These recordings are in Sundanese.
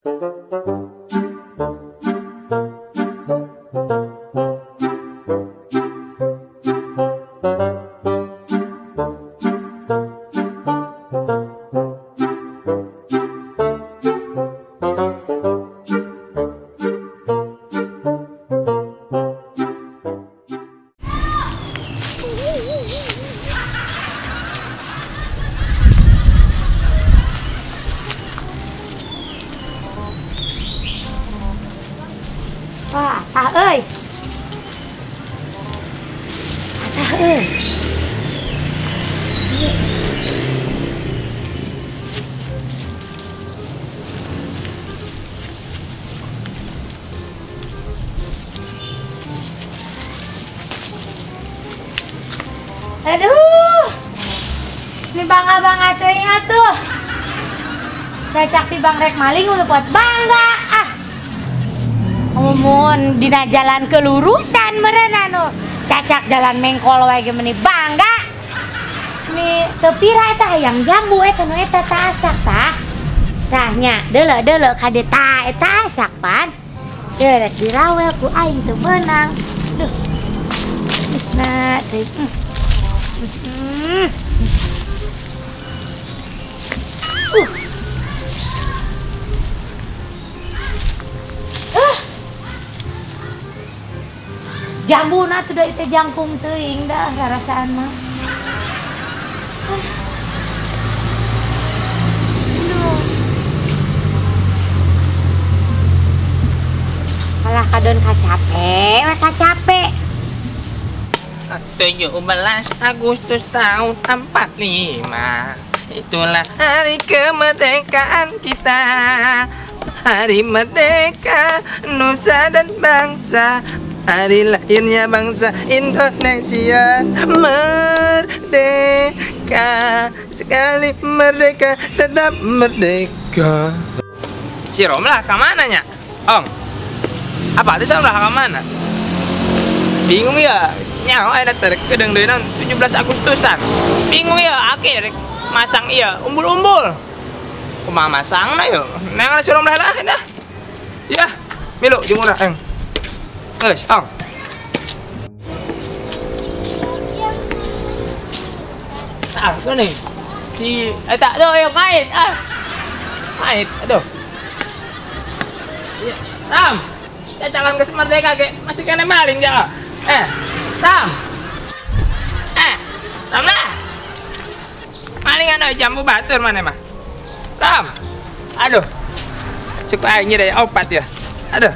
Wah, ah euy. Ah euy. Aduh. Ini bangga-bangga teuing atuh. Cacak ti bang rek maling udah buat bangga. Ah. Mun dina jalan kelurusan meureun anu cacak jalan mengkol wae ge meuni bangga. Ni teu pira eta hayang jambu eta nu eta tah asak tah. Tah nya deuleu-deuleu ka dieu tah eta asak pan. Ieu rek dirawel ku aing teu meunang. Duh. Nah, teuing. Jambu na tuh da itu jangkung teuing dah rarasaan mah. Aduh. Kalah kadon kacape, we kacape. 17 Agustus tahun 45. Itulah hari kemerdekaan kita. Hari merdeka nusa dan bangsa. Hari lahirnya bangsa Indonesia. Merdeka, sekali merdeka tetap merdeka. Si Romlah kemana nya? Ong, apa itu Romlah kemana? Bingung ya, nyawa ada terkedeng deui 17 Agustusan. Bingung ya, akhir masang iya umbul-umbul. Kumaha masangna yo? Nang si Romlah lah dah. Ya, milu jeung urang eng. Geus, ong. Ah, nih. Si eta tuh ayo main ah. Main, aduh. Ya, Ram. Cacakan geus merdeka ge, masih kena maling ya. Ram. Ram lah. Maling anu jambu batur mana mah. Ram. Aduh. Suka aing nyeri opat ya. Aduh.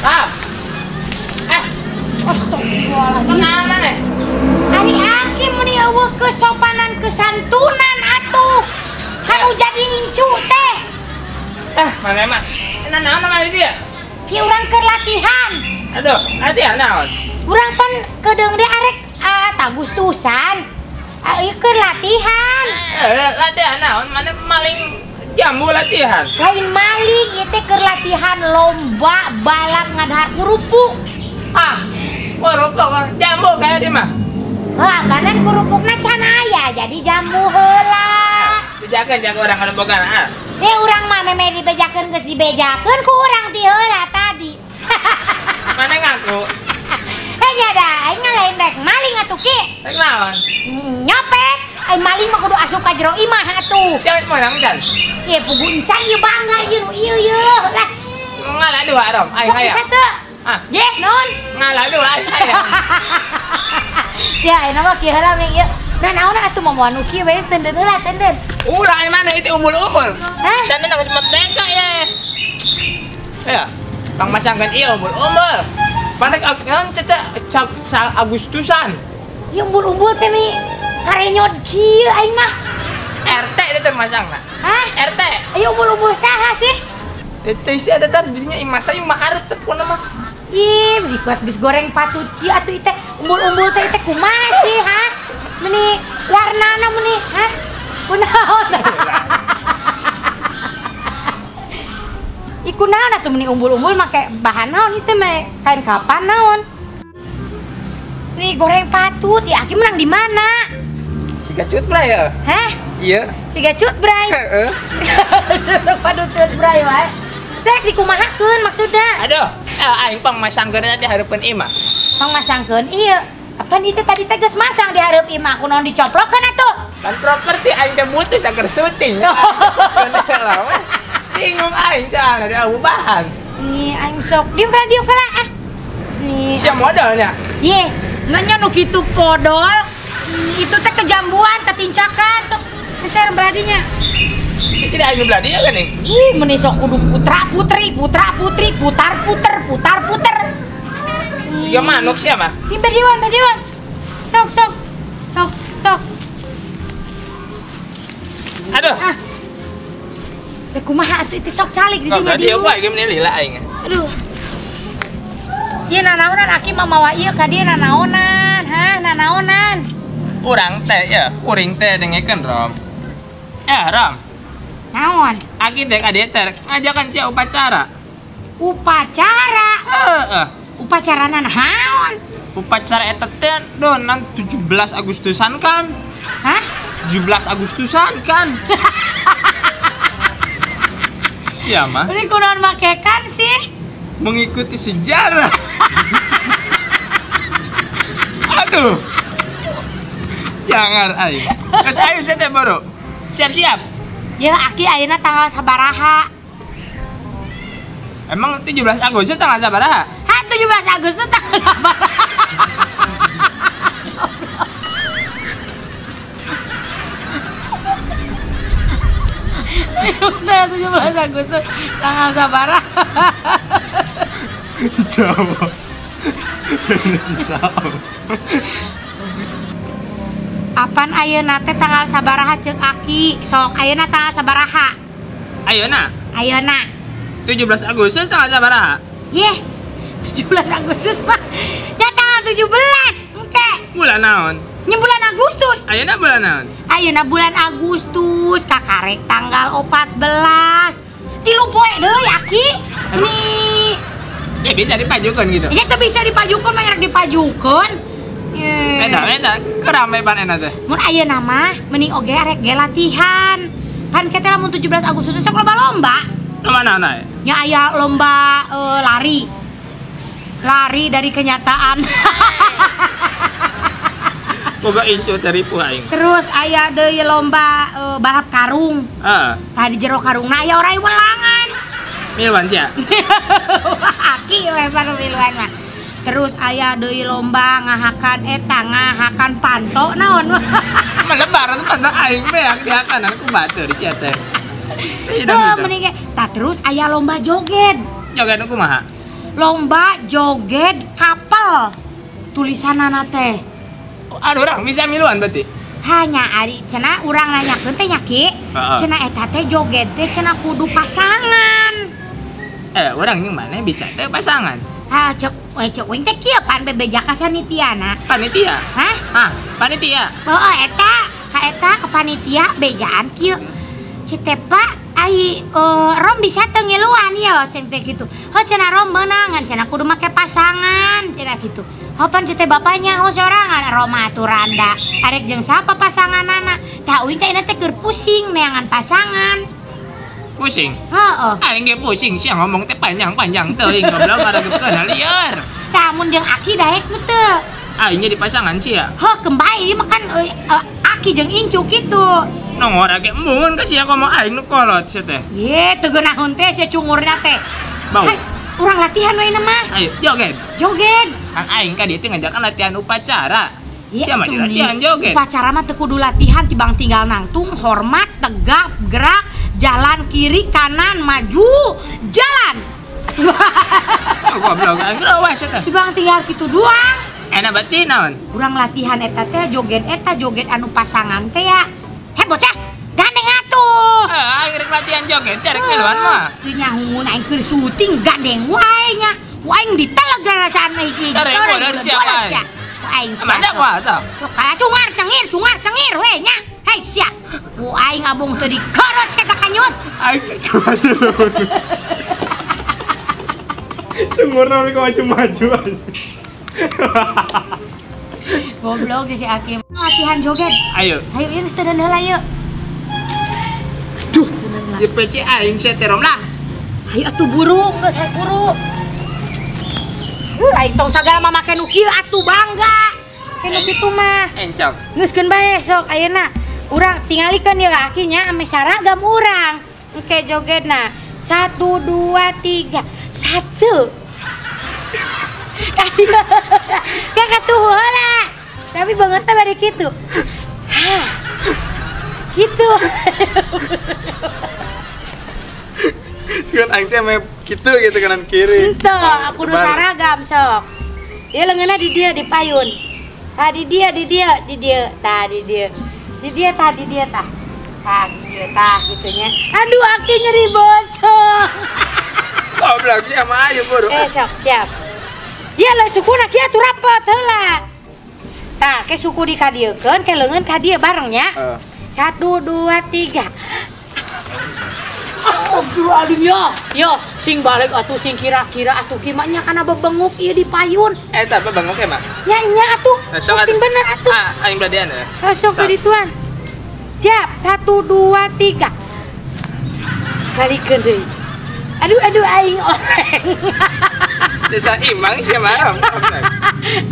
Ram. Astagfirullahaladzim. Tenang maneh. Ari aki mun eueuh kesopanan kesantunan atuh. Kan jadi incu teh. Ah, maneh mah. Nah, naon mah dia? Ki urang keur latihan. Aduh, latihan naon? Urang pan kedeung deui arek Agustusan. Ieu keur latihan. Latihan naon? Maneh maling jambu latihan. Lain maling, ieu teh keur latihan lomba balap ngadahar kerupuk. Ah, kerupuk jambu kayak dia mah. Hah, kanan kerupukna can aya jadi jambu heula. Bejakeun jaga urang anu boga ah. Eh urang mah meme dibejakeun geus dibejakeun ku urang ti heula tadi. Mana ngaku? Eh nya da aing lain rek maling atuh ki. Rek naon? Nyopet. Ai maling mah kudu asup ka jero imah atuh. Jangan menang can. Ye pugu encan ieu bangga ieu nu ieu yeuh lah. Ngalah dua Rom, aing hayang. Sok bisa teu? Ah, ye naon? Ngalah dua aing hayang. Ya, ayeuna mah kieu heula mending ieu. Nah, naon atuh momoan nu kieu we tenden heula tenden. Ulah ai mana itu umbul-umbul. Hah? Dan geus merdeka ye. Ya, bang masangkeun ieu umbul-umbul. Panek naon cecek cak Agustusan. Ieu umbul-umbul teh mi karenyod kieu aing mah. RT itu teh masangna. Hah? RT. Ayo umbul-umbul saha sih? Eta sih ada tadinya imah saya imah hareup teh pokona mah. Ih, beli kuat bis goreng patut kieu atuh teh umbul-umbul teh teh kumaha sih, ha? Meni warnana meni, ha? Kunaon? Ih, kunaon atuh meni umbul-umbul make bahan naon ieu teh meni kain kapan naon? Nih goreng patut, ya aki menang di mana? Si Siga cut bray ya? Hah? Iya. Siga cut bray. Heeh. Padu cut bray wae. Rek dikumahakeun maksudna? Aduh, aing pang masangkeun di hareupeun imah. Pang masangkeun ieu. Apaan itu tadi teh geus masang di hareup imah, kunaon dicoplokeun atuh? Pan properti aing teh mutus agar syuting. Bingung aing soalna ada ubahan. Nih aing sok di radio kala ah. Nih. Sia modalnya. Ye, nanya nu kitu podol. Itu teh kejambuan, ketincakan sok geser beladinya. Tidak aing beladinya kan nih? Ih, meni sok kudu putra putri, putra putri, putar puter, putar puter. Siga manuk sia mah. Ih, berdiwan, berdiwan. Sok, sok. Sok, sok. Aduh. Ah. Ya kumaha atuh itu sok calik di dinya dieu. Dieu aing meni lila aing. Aduh. Ieu nanaonan aki mah mawa ieu ka dieu nanaonan, hah, nanaonan. Urang teh ya, kuring teh dengekeun Rom. Rom. Naon? Aki teh ka dieu teh ngajakan sia upacara. Upacara? Heeh. Upacara naon? Upacara eta teh donan 17 Agustusan kan? Hah? 17 Agustusan kan? Siapa? Ini kunaon makekan sih? Mengikuti sejarah. Aduh. Jangan aing. Geus ayo saya baru. Siap-siap. Ya aki ayeuna tanggal sabaraha? Emang 17 Agustus tanggal sabaraha? Hah, 17 Agustus tanggal sabaraha? Udah 17 Agustus tanggal sabaraha? Jawab. Ini susah. Apan ayeuna teh tanggal sabaraha ceuk aki? Sok ayeuna tanggal sabaraha? Ayeuna? Ayeuna. 17 Agustus tanggal sabaraha? Yeh, 17 Agustus mah. Ya tanggal 17. Engke. Bulan naon? Nya bulan Agustus. Ayeuna bulan naon? Ayeuna bulan Agustus, kakarek tanggal 14. 3 poe deui aki. Nih. Ya bisa dipajukeun gitu. Ya teu bisa dipajukeun mah rek dipajukeun. Beda, kerame pan enak teh. Mun ayeuna mah mending oge arek ge latihan. Pan kita lamun 17 Agustus sok lomba-lomba. Lomba naon aya? Nya aya lomba lari. Lari dari kenyataan. Boga incu teripu aing. Terus aya deui lomba balap karung. Heeh. Tah di jero karungna aya orai welangan. Miluan sia. Aki we pan miluan mah. Terus aya deui lomba ngahakan eta ngahakan panto naon. Melebaran panto aing beak dihakanan ku batur sia teh. Heuh mending ge. Tah terus aya lomba joget. Joget nu kumaha? Lomba joget kapel. Tulisanana teh. Aduh urang bisa miluan berarti. Hanya ari cenah urang nanyakeun teh nya Ki. Cenah eta teh joget teh cenah kudu pasangan. Urang jeung maneh bisa teh pasangan. Ah, cek cek wing teh kieu pan bebeja ka sanitiana. Panitia? Hah? Hah, panitia. Heeh, eta, ka eta ke panitia bejaan kieu. Cek teh Pak, ai Rom bisa teu ngiluan ieu cek teh kitu. Heuh cenah Rom meunang ngan cenah kudu make pasangan cenah kitu. Heuh pan cek teh bapaknya heuh sorangan Rom atuh randa. Arek jeung sapa pasanganana? Tah uing teh teh keur pusing neangan pasangan. Pusing? Heeh. Aing ge pusing sia ngomong teh panjang-panjang teuing goblok ngaragepkeun lieur. Tah mun jeung aki daek mah teu. Aing nya di pasangan sia. Heuh kembali ieu mah kan aki jeung incu kitu. Nongor ge embungeun ka sia komo aing nu kolot sia teh. Ye teu geunaheun teh sia cungurna teh. Bau. Hai, urang latihan we mah. Ayo joget. Joget. Kan aing ka dieu teh ngajakan latihan upacara. Sia mah latihan joget. Upacara mah teu kudu latihan tibang tinggal nangtung, hormat, tegap, gerak, jalan kiri kanan maju jalan. Goblok aing rawas eta. Tibang tinggal kitu doang. Enak berarti naon? Urang latihan eta teh joget eta joget anu pasangan teh ya. Heh bocah, gandeng atuh. Aing rek latihan joget sia rek miluan mah. Teu nyahungun aing keur syuting gandeng wae nya. Ku aing diteleg rasaan mah hiji. Tarik modal sia wae. Ku aing sia. Mana kuasa? Sok kala cungar cengir we nya. Hei sia. Ku aing abong teu dikerot sia ka kanyut. Aing cek kuasa. Cungurna maju-maju aja. Goblok si Aki. Latihan joget. Ayo. Ayo ieu geus teu heula yeuh. Duh, ieu PC aing sia teh Romlah. Ayo atuh buru, geus hae buru. Aing tong sagala mah make nu kieu atuh bangga. Ke nu kitu mah. Encok. Geuskeun bae sok ayeuna. Urang tingalikeun ieu Aki nya ame saragam urang. Engke jogetna. 1 2 3. 1. Kakak tuh heula. Tapi bangetna bari kitu. Hah. Gitu. Sugan aing teh meh kitu gitu kanan kiri. Henteu, aku nu saragam sok. Ieu leungeunna di dieu di payun. Tah di dieu di dieu di dieu tah di dieu. Di dieu tah di dieu tah. Tah di dieu tah kitu nya. Aduh aki nyeri bocong. Goblok sia mah ayo buru. Sok siap. Ieu lah sukuna kieu atuh rapet heula. Tah, ke suku dikadiekeun, ke leungeun ka dieu bareng nya. 1 2 3. Astagfirullahaladzim ya. Yo, sing balik atuh sing kira-kira atuh ki mah nya kana bebenguk ieu di payun. Eta bebenguk e mah? Nya nya atuh. Sing bener atuh. Ah, aing beladian ya. Sok dituan. Siap, 1 2 3. Balikeun deui. Aduh aduh aing oleng. Teu imang sia mah.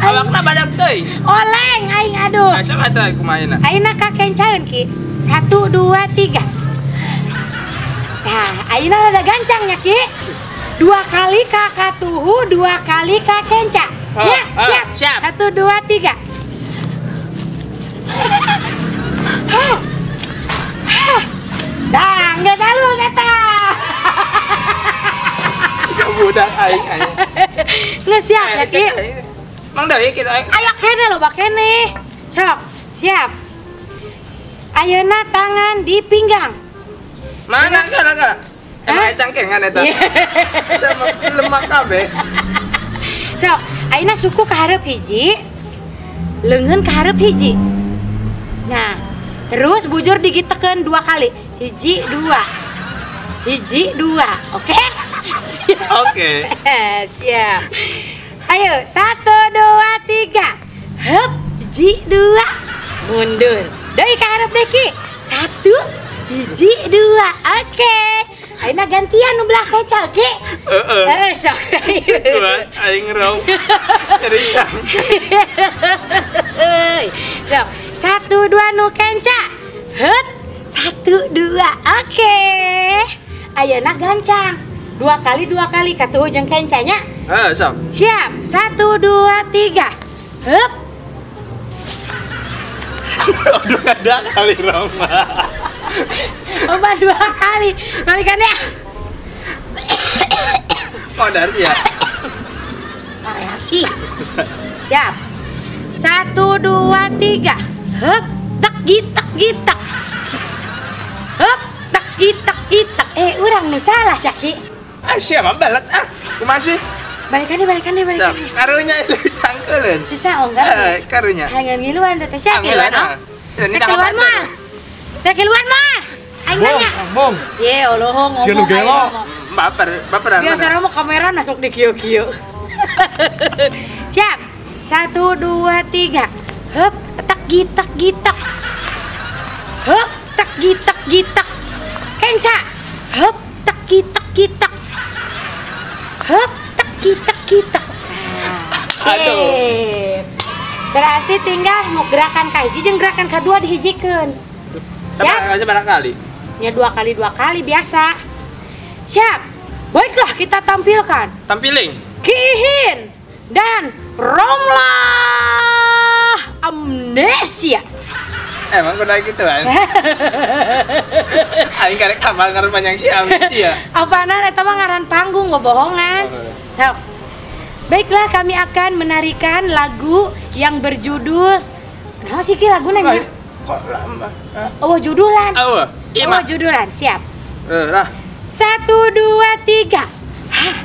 Awakna badak teuing. Oleng aing aduh. Sok atuh kumaha ayeuna? Ayeuna ka kencaeun ki. 1 2 3. Nah, ayeuna rada gancang nya ki. 2 kali ka katuhu, 2 kali ka kenca. Ya, siap. Siap. 1 2 3. Dah, geus halus eta. Budak aing aing. Geus siap ya ki. Mang deui kitu aing. Aya kene loba kene. Sok, siap. Ayeuna tangan di pinggang. Mana kana kana? Emang cangkengan eta. Eta lemak kabeh. Sok, ayeuna suku ka hareup hiji. Leungeun ka hareup hiji. Nah, terus bujur digitekeun 2 kali. 1 2. 1 2. Oke? Siap. Oke. Siap. Ayo, 1 2 3. Hup, 1 2. Mundur. Deui ka hareup deui ki. 1 1 2. Oke. Ayeuna gantian nu belah keca, Ki. Heeh. Heeh, sok. Aing raw. Jadi cangkeng. Sok. 1 2 nu kenca. Hut. 1 2. Oke. Ayeuna gancang. 2 kali 2 kali katuhu jeung kencanya. Heeh, sok. Siap. 1 2 3. Hup. Aduh, ada kali Roma. Roma 2 kali. Balikannya. Modar ya. Variasi. Siap. 1 2 3. Hup, tek gitak gitak. Hup, tek gitak gitak. Urang nu salah Syaki. Ah, siapa balet ah? Kumaha sih? Balikan deh, balikan deh, balikan deh. Karunya itu cangkeuleun. Sisa onggal. Karunya. Hangan ngiluan teh Syaki. Ngiluan mah. Teh mah. Teh kiluan mah. Aing nanya. Bong. Ye, Allah ngomong. Sia nu gelo. Baper, baperan. Biasa mah kamera masuk di kieu-kieu. Siap. 1 2 3. Hup, tek gitak gitak. Hup, tek gitak gitak. Kenca. Hup, tek gitak gitak. Hup, tek gitak gitak. Aduh. Berarti tinggal mau gerakan ka hiji jeung gerakan kadua dihijikeun. Siap? Seberapa kali? Ya 2 kali 2 kali biasa. Siap. Baiklah kita tampilkan. Tampiling. Kihin dan Romlah Amnesia. Emang kudu gitu kan? Aing karek amal ngaran panjang si Amnesia. Apaanan eta mah ngaran panggung bohongan. Oh. Baiklah kami akan menarikan lagu yang berjudul. Naon sih ki laguna nya? Kok lama? Oh judulan. Oh, iya oh judulan, siap. Lah. 1 2 3. Hah.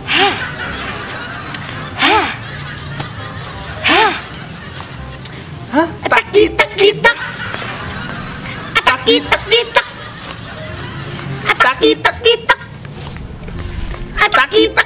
Hah. Hah. Hah. Hah? Tak gitak. Tak gitak gitak. Tak gitak gitak. Tak gitak